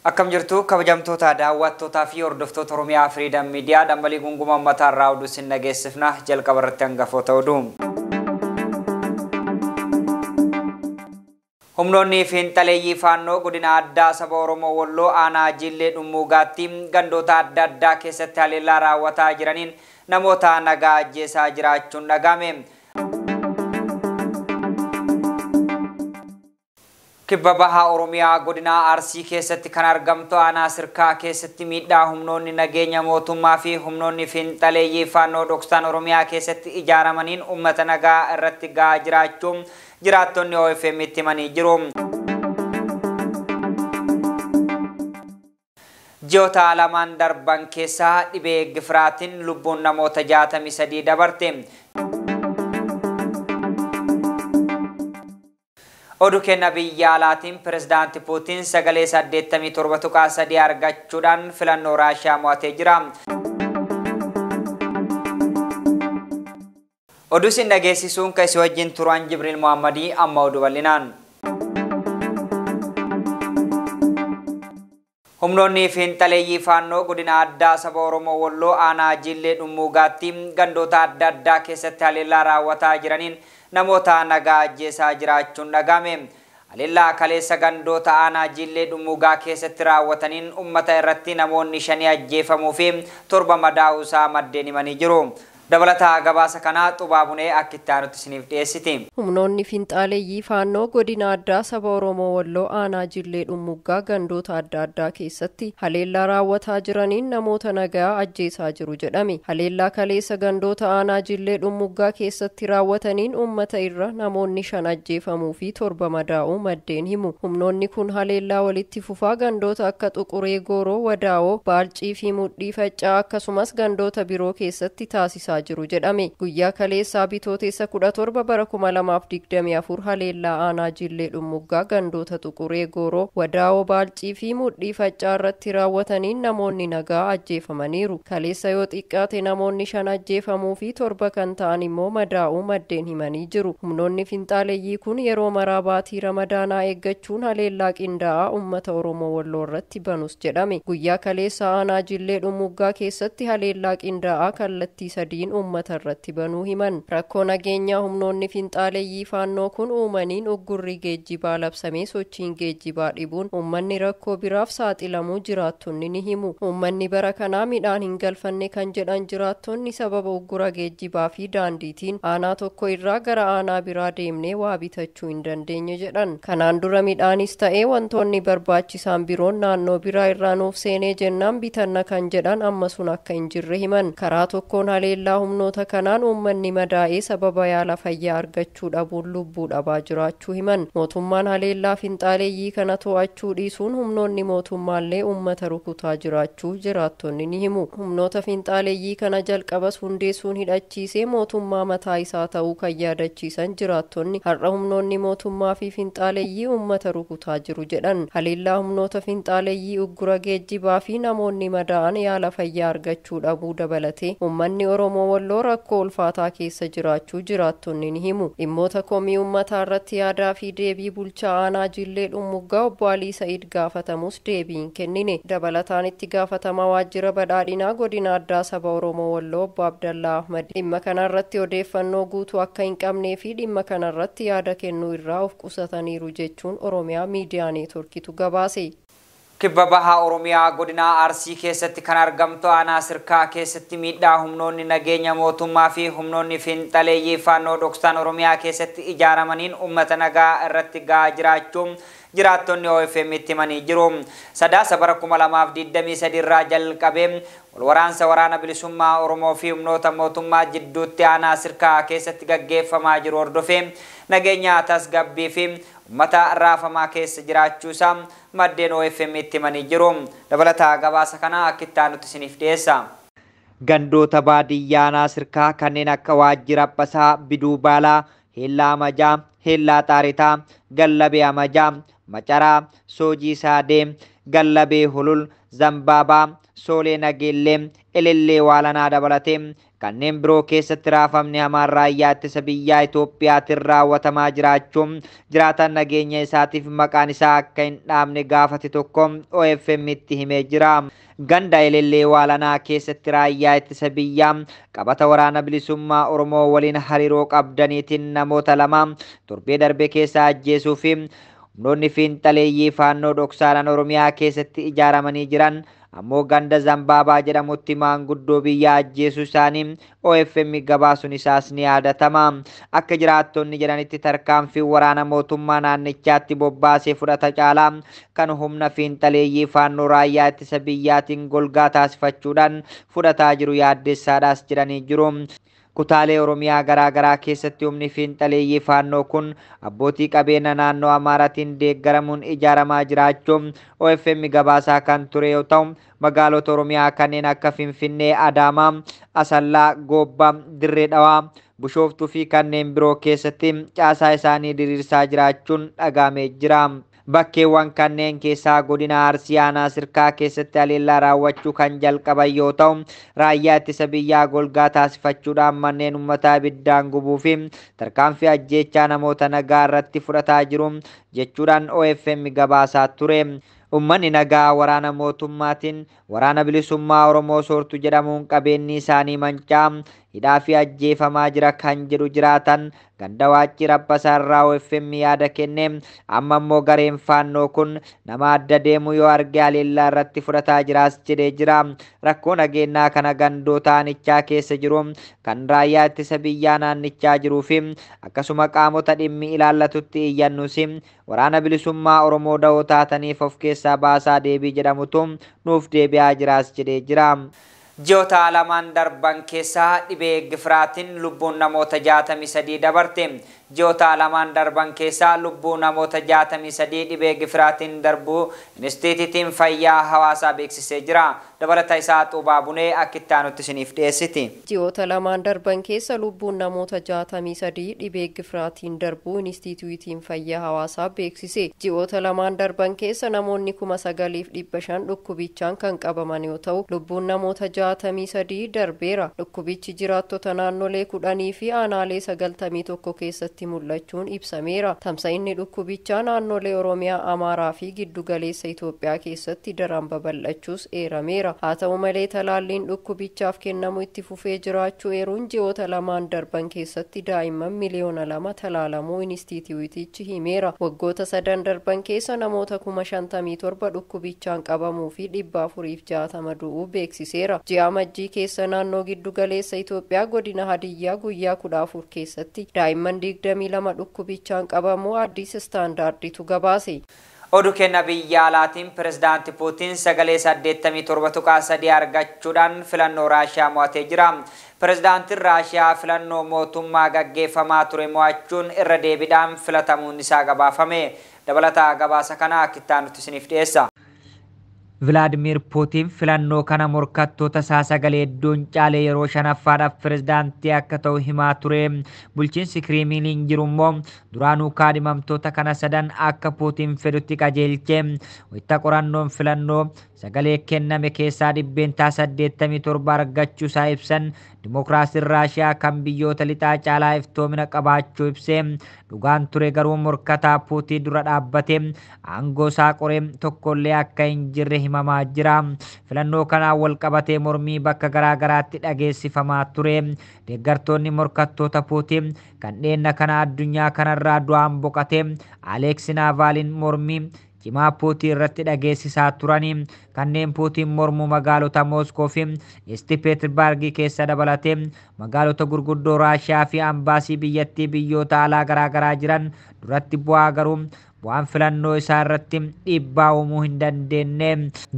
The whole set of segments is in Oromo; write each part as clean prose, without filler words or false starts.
Akkam jirtu kabajamtoota daawwattootaa fi hordoftoota Oromiyaa Freedom Media dambalii gunguma uummataa irraa oduu isin dhageessifna jalqaba irratti hangafoota oduu. Humnoonni fiinxaleeyyii faannoo godina addaa saba Oromoo Walloo aanaa Jillee Dhummuugaatti gandoota adda addaa keessatti haleellaa raawwataa jiraniin namoota nagaa ajjeesaa jiraachuun dhagahame. Kibba bahaa Oromiyaa godina Arsii keessatti kan argamtu aanaa Sirkaa keessatti miidhaa humnoonni nageenya mootummaa fi humnoonni fiinxaleeyyii faannoo dhoksaan Oromiyaa keessatti ijaaramaniin uummata nagaa irratti gahaa jiraachuun jiraattonni OFM itti himanii jiru. Ji'oota lamaan darban keessaa dhibee gifiraatiin lubbuun namoota 63 dabarte. Oduu kenna biyya alaatiin pirezidaanti Puutiin sagalee 87.3 argachuudhaan filannoo Raashiyaa mo'atee jira. Oduu isin dhageessisuun kan isin wajjin turan Jibriil Muhammadii amma oduu bal'inaan. Humnoonni fiinxaleeyyii faannoo godina addaa saba Oromoo Walloo aanaa Jillee Dhummuugaatti gandoota adda addaa keessatti haleellaa raawwataa jiraniin namoota nagaa ajjeesaa jiraachuun dhagahame. Haleellaa kaleessa gandoota aanaa Jillee Dhummuugaa keessatti raawwataniin uummata irratti namoonni 5 ajjeefamuu fi 7 madaa'uusaa maddeen himanii jiru. Dabalataa gabaasa kanaa Xubaa Bunee akka itti aanutti isiniif dhiyeessiti. Humnoonni fiinxaleeyyii faannoo godina addaa saba Oromoo Walloo aanaa Jillee Dhummuugaa gandoota adda addaa keessatti haleellaa raawwataa jiraniin namoota nagaa ajjeesaa jiru jedhame. Haleellaa kaleessa gandoota aanaa Jillee Dhummuugaa keessatti raawwataniin uummata irra namoonni 5 ajjeefamuu fi 7 madaa'uu maddeen himu. Humnoonni kun haleellaa walitti fufaa gandoota akka Xuquree Gooroo, Wadaa'oo, Baalcii fi Mudhii Faccaa akkasumas gandoota biroo keessatti taasisaa jiru jedhame. Guyyaa kaleessaa bitootessa 17 bara 2024 haleellaa aanaa Jillee Dhummuugaa gandoota Xuquree Gooroo, Wadaa'oo, Baalcii fi Mudhii Faccaa irratti raawwataniin namoonni nagaa ajjeefamaniiru. Kaleessa yoo xiqqaate namoonni 5 ajjeefamuu fi 7 kan ta'an immoo madaa'uu maddeen himanii jiru. Humnoonni fiinxaleeyyii kun yeroo maraa baatii Ramadaanaa eeggachuun haleellaa qindaa'aa uummata Oromoo Walloo irratti banus jedhame. Guyyaa kaleessa aanaa Jillee Dhummuugaa keessatti haleellaa qindaa'aa kallattii 3 uummata irratti banuu himan. Rakkoo nageenyaa humnoonni fiinxaleeyyii faannoo kun uumaniin uggurri geejjibaa labsamee sochiin geejjibaa dhibuun uummanni rakkoo biraaf saaxilamuu jiraattonni ni himu. Uummanni bara kanaa midhaan hin galfanne kan jedhan jiraattonni sababa uggura geejjibaa fi daandiitiin aanaa tokko irraa gara aanaa biraa deemnee waa bitachuu hin dandeenye jedhan. Kanaan dura midhaanis ta'ee wantoonni barbaachisaan biroon naannoo biraa irraa nuuf seenee jennaan bitanna kan jedhan amma sun akka hin jirre himan. Karaa tokkoon haleellaa humnoota kanaan uummanni madaa'ee sababa yaala fayyaa argachuu dhabuun lubbuu dhabaa jiraachuu himan. Mootummaan haleellaa fiinxaleeyyii kana to'achuu dhiisuun humnoonni mootummaallee uummata rukutaa jiraachuu jiraattonni ni himu. Humnoota fiinxaleeyyii kana jalqabas hundeessuun hidhachiisee mootummaa mataa isaa ta'uu kan yaadachiisan jiraattonni har'a humnoonni mootummaa fi fiinxaleeyyii uummata rukutaa jiru jedhan. Haleellaa humnoota fiinxaleeyyii uggura geejjibaa fi namoonni madaa'an yaala fayyaa argachuu dhabuu dabalatee uummanni Oromoo Walloo rakkoo ulfaataa keessa jiraachuu jiraattonni ni himu. Dhimmoota komii uummataa irratti yaadaa fi deebii bulchaa aanaa Jillee Dhummuugaa obbo Alii Sa'iid gaafatamus deebii hin kennine. Dabalataan itti gaafatamaa waajjira badhaadhinaa godina addaa saba Oromoo Walloo obbo Abdallaa Ahmad dhimma kanarratti odeeffannoo guutuu akka hin qabnee fi dhimma kanarratti yaada kennuu irraa of qusataniiru jechuun Oromiyaa Miidiyaa Neetworkiitu gabaase. Kibba bahaa Oromiyaa godina Arsii keessatti kan argamtu aanaa Sirkaa keessatti miidhaa humnoonni nageenya mootummaa fi humnoonni fiinxaleeyyii faannoo dhoksaan Oromiyaa keessatti ijaaramaniin uummata nagaa irratti gahaa jiraachuun jiraattonni OFM itti himanii jiru. Sadaasa bara 2023 irraa jalqabee waraansa waraana bilisummaa Oromoo fi humnoota mootummaa jidduutti aanaa Sirkaa keessatti gaggeeffamaa jiru hordofee nageenya tasgabbii fi uummata raafamaa keessa jiraachuusaa maddeen OFM itti himanii jiru. Dabalataa gabaasa kana akka itti aanutti isiniif dhiyeessa. Gandoota baadiyyaa aanaa Sirkaa kanneen akka Waajjira Abbasaa, Biduu Baalaa, Heellaa Amajaa, Heellaa Xaaritaa, Gallabee Amajaa, Macaraa, Soojii Saadee, Gallabee Hulul, Zambaabaa, Soolee Nageellee, Elellee Waalanaa dabalatee kanneen biroo keessatti raafamni hamaan raayyaa ittisa biyyaa Itoophiyaatiin raawwatamaa jiraachuun jiraataan nageenya isaatiif maqaan isaa akka hin dhaamne gaafate tokko OFM itti himee jira. Ganda Elellee Waalanaa keessatti raayyaa ittisa biyyaa qabata waraana bilisummaa Oromoo waliin hariiroo qabdaniitiin namoota 2 torbee darbe keessa ajjeesuu fi humnoonni fiinxaleeyyii faannoo dhoksaadhaan Oromiyaa keessatti ijaaramanii jiran ammoo ganda Zambaabaa jedhamutti maanguddoo biyyaa ajjeesuu isaanii OFM gabaasuun isaas ni yaadatama. Akka jiraattonni jedhanitti tarkaanfii waraana mootummaa naannichaatti bobbaasee fudhata caalaa kan humna fiinxaleeyyii faannoo raayyaa ittisa biyyaatiin golgaa taasifachuudhaan fudhataa jiru yaaddessaadhaas jedhanii jiru. Kutaalee Oromiyaa garaa garaa keessatti humni fiinxaleeyyii faannoo kun abbootii qabeenya naannoo Amaaraatiin deeggaramuun ijaaramaa jiraachuun OFM gabaasaa kan ture yoo ta'u magaalota Oromiyaa kanneen akka Finfinnee, Adaamaa, Asallaa, Goobbaa, Dirree Dhawaa, Bishooftuu fi kanneen biroo keessatti caasaa isaanii diriirsaa jiraachuun dhagahamee jira. Bakkeewwan kanneen keessaa godina Arsii aanaa Sirkaa keessatti haleellaa raawwachuu kan jalqaban yoo ta'u raayyaa ittisa biyyaa golgaa taasifachuudhaan manneen uummataa ibiddaan gubuu fi tarkaanfii ajjeechaa namoota nagaa irratti fudhataa jiru jechuudhaan OFM gabaasaa ture. Uummanni nagaa waraana mootummaatiin waraana bilisummaa Oromoo soortu jedhamuun qabeenyi isaanii mancaa hidhaa fi ajjeefamaa jira kan jedhu jiraatan ganda Waaccii Rabbasaa irraa OFM yaada kenne. Amma immoo gareen faannoo kun nama adda deemu yoo arge haleellaa irratti fudhataa jiraas jedhee jira. Rakkoo nageenyaa kana gandoota aanichaa keessa jiru kan raayyaa ittisa biyyaa naannichaa jiruu fi akkasuma qaamota dhimmi ilaallatutti iyyannus waraana bilisummaa Oromoo da'oo taataniif of keessaa baasaa deebii jedhamutu nuuf deebi'aa jiraas jedhee jira. Ji'oota lamaan darban keessaa dhibee gifiraatiin lubbuun namoota 63 dabarte. Ji'oota lamaan darban keessaa lubbuu namoota 63 dhibee gifiraatiin darbuu Inistiitiitiin Fayyaa Hawaasaa beeksisee jira. Dabalata isaa Xuubaa Bunee akka itti aanutti isiniif dhiyeessiti. Ji'oota lamaan darban keessa lubbuun namoota 63 dhibee gifiraatiin darbuu Inistiitiitiin Fayyaa Hawaasaa beeksise. Ji'oota lamaan darban keessa namoonni 9,500 dhukkubichaan kan qabaman yoo ta'u lubbuun namoota 63 darbeera. Dhukkubichi jiraattota naannolee 10 fi aanaalee 91 keessatti mul'achuun ibsameera. Tamsa'inni dhukkubichaa naannolee Oromiyaa, Amaaraa fi Giddugaleessa Itoophiyaa keessatti daran babal'achuus eerameera. Haa ta'u malee talaalliin dhukkubichaaf kennamu itti fufee jiraachuu eeruun ji'oota lamaan darban keessatti daa'imman miliyoona 2 talaalamuu inistiitiyuutichi himeera. Waggoota 3 darban keessa namoota 57,000 dhukkubichaan qabamuu fi 460 du'uu beeksiseera. Ji'a Amajjii keessa naannoo Giddugaleessa Itoophiyaa godina Hadiyyaa guyyaa 14 keessatti daa'imman 22 dhukkubichaan qabamuu Addis Istaandaarditu gabaase. Oduu kenna biyya alaatiin pirezidaanti Puutiin sagalee 87.3 argachuudhaan filannoo Raashiyaa mo'atee jira. Pirezidaantiin Raashiyaa filannoo mootummaa gaggeeffamaa ture mo'achuun irra deebiidhaan filatamuun isaa gabaafame. Dabalataa gabaasa kana akka itti aanutti isiniif dhiyeessa. Vilaadimir Puutiin filannoo kana morkattoota isaa sagalee hedduun caalee yeroo shanaffaadhaaf pirezidaantii akka ta'u himaa ture. Bulchiinsi Kiriimiliin jiru immoo duraanuu kaadhimamtoota kana sadan akka Puutiin fedhutti qajeelche. Wayita qorannoon filannoo sagalee kenname keessaa 87% argachuu isaa ibsan Dimookiraasiin Raashiyaa kan biyyoota lixaa caalaa iftoomina qabaachuu ibse. Dhugaan ture garuu morkataa Puutiin dura dhaabbate aangoo isaa qoree tokkollee akka hin jirre himamaa jira. Filannoo kanaan wal qabatee mormii bakka garaa garaatti dhageessifamaa ture. Deeggartoonni morkattoota Puutiin kan dheenna kana addunyaa kanarraa du'aan boqate Aleeks Naavaaliin mormii cimaa Puutiin irratti dhageessisaa turani. Kanneen Puutiin mormuu magaalota Mooskoo fi Isti Peeterbaargii keessa dabalatee magaalota gurguddoo Raashiyaa fi ambaasii biyyattii biyyoota alaa garaa garaa jiran duratti bu'aa garuu bu'aan filannoo isaa irratti dhiibbaa uumuu hin dandeenye.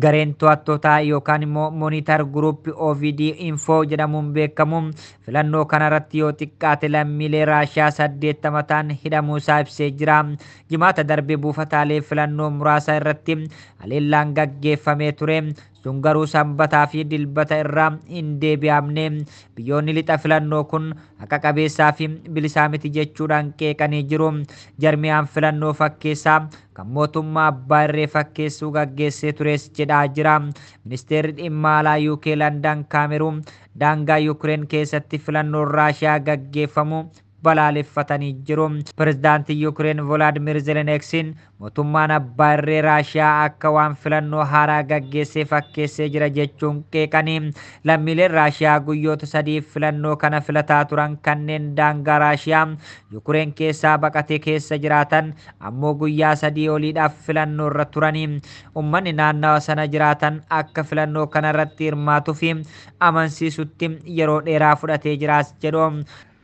Gareen to'attootaa yookaan immoo Monitor Group OVD Info jedhamuun beekamu filannoo kanarratti yoo xiqqaate lammiilee Raashiyaa 80 ta'an hidhamuu isaa ibsee jira. Jimaata darbe buufataalee filannoo muraasa irratti haleellaan gaggeeffamee ture. Sun garuu sanbataa fi dilbata irraa hin deebi'amne. Biyyoonni lixa filannoo kun haqa qabeessaa fi bilisaa miti jechuudhaan qeeqanii jiru. Jarmiyaan filannoo fakkeessaa kan mootummaa abbaa irree fakkeessuu gaggeessee tures jedhaa jira. Ministeerri dhimma alaa UK Landan Kaameruun daangaa Yukireen keessatti filannoon Raashiyaa gaggeeffamu balaaleffatanii jiru. Pirezidaantii Yukireen Volaadimir Zelenskiin mootummaan abbaa irree Raashiyaa akka waan filannoo haaraa gaggeessee fakkeessee jira jechuun qeeqanii lammiileen Raashiyaa guyyoota sadiif filannoo kana filataa turan kanneen daangaa Raashiyaa Yukireen keessaa baqatee keessa jiraatan ammoo guyyaa 3 oliidhaaf filannoo irra turanii uummanni naannawa sana jiraatan akka filannoo kanarratti hirmaatuu fi amansiisutti yeroo dheeraa fudhatee jiraas jedhu.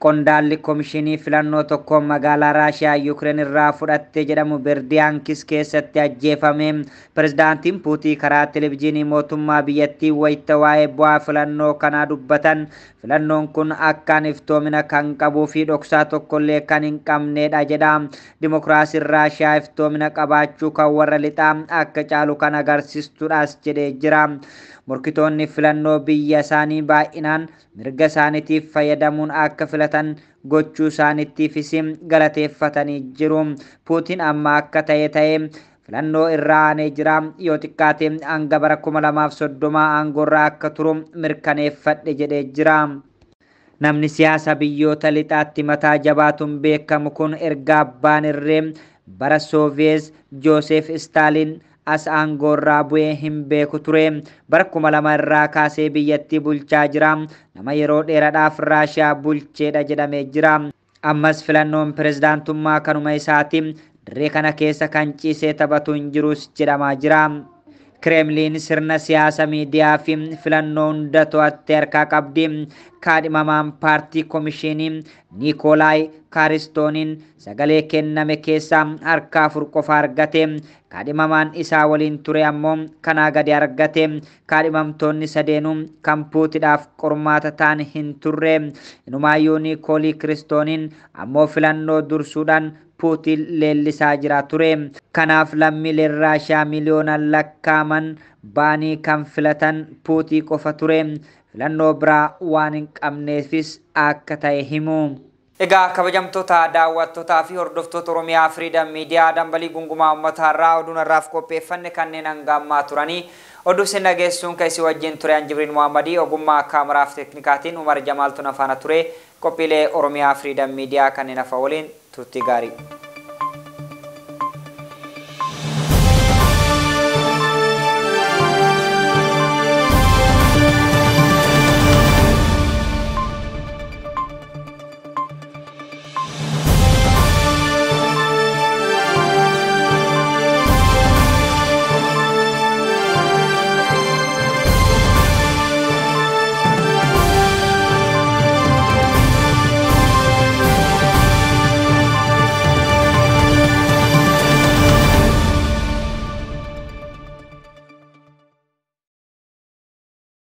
Qondaalli komishinii filannoo tokko magaalaa Raashiyaa Yukireen irraa fudhatte jedhamu Berdiyaankis keessatti ajjeefame. Pirezidaantiin Puutiin karaa televizyiinii mootummaa biyyattii wayita waa'ee bu'aa filannoo kanaa dubbatan filannoon kun akkaan iftoomina kan qabuu fi dhoksaa tokkollee kan hin qabnedha jedha. Dimokiraasiin Raashiyaa iftoomina qabaachuu kan warra lixaa akka caalu kan agarsiistudhas jedhee jira. Morkitoonni filannoo biyya isaanii baay'inaan mirga isaaniitiif fayyadamuun akka filatan gochuu isaaniitiifis galateeffatanii jiru. Puutiin amma akka ta'e ta'e filannoo irraa aanee jira. Yoo xiqqaate hanga bara 2030 aangoorraa akka turu mirkaneeffadhe jedhee jira. Namni siyaasa biyyoota lixaatti mataa jabaatuun beekamu kun erga abbaan irree bara Sooviyeet Joosef Staaliin as aangoorraa bu'ee hin beeku ture. Bara 2000 irraa kaasee biyyattii bulchaa jira. Nama yeroo dheeraadhaaf Raashiyaa bulcheedha jedhamee jira. Ammas filannoon pirezidaantummaa kanuma isaati. Dirree kana keessa kan ciisee taphatu hin jirus jedhamaa jira. Kireemliin sirna siyaasa miidiyaa fi filannoo hunda to'attee harkaa qabdi. Kaadhimamaan paartii komishinii Niikoolaay Kaaristooniin sagalee kenname keessaa harka 4 qofa argate. Kaadhimamaan isaa waliin ture ammoo kanaa gadi argate. Kaadhimamtoonni sadeenuu kan Puutidhaaf qormaata ta'an hin turre. Inumaayyuu Niikoolii Kiristooniin ammoo filannoo dursuudhaan Puutiin leellisaa jira ture. Kanaaf lammiileen Raashiyaa miliyoonaan lakkaaman ba'anii kan filatan Puutii qofa ture. Filannoo biraa waan hin qabneefis akka ta'e himu. Egaa kabajamtoota daawwattootaa fi hordoftoota Oromiyaa Freedom Media dambalii gungumaa uummataa irraa oduun irraaf qopheeffanne kanneen hanga ammaa turanii oduu isin dhageessuun kan isin wajjin ture Anjibriin Muhammadii ogummaa kaameraa fi teeknikaatiin Umar Jamaaltu na faana ture. Qophiilee Oromiyaa Freedom Media kanneen hafa waliin turtii gaarii.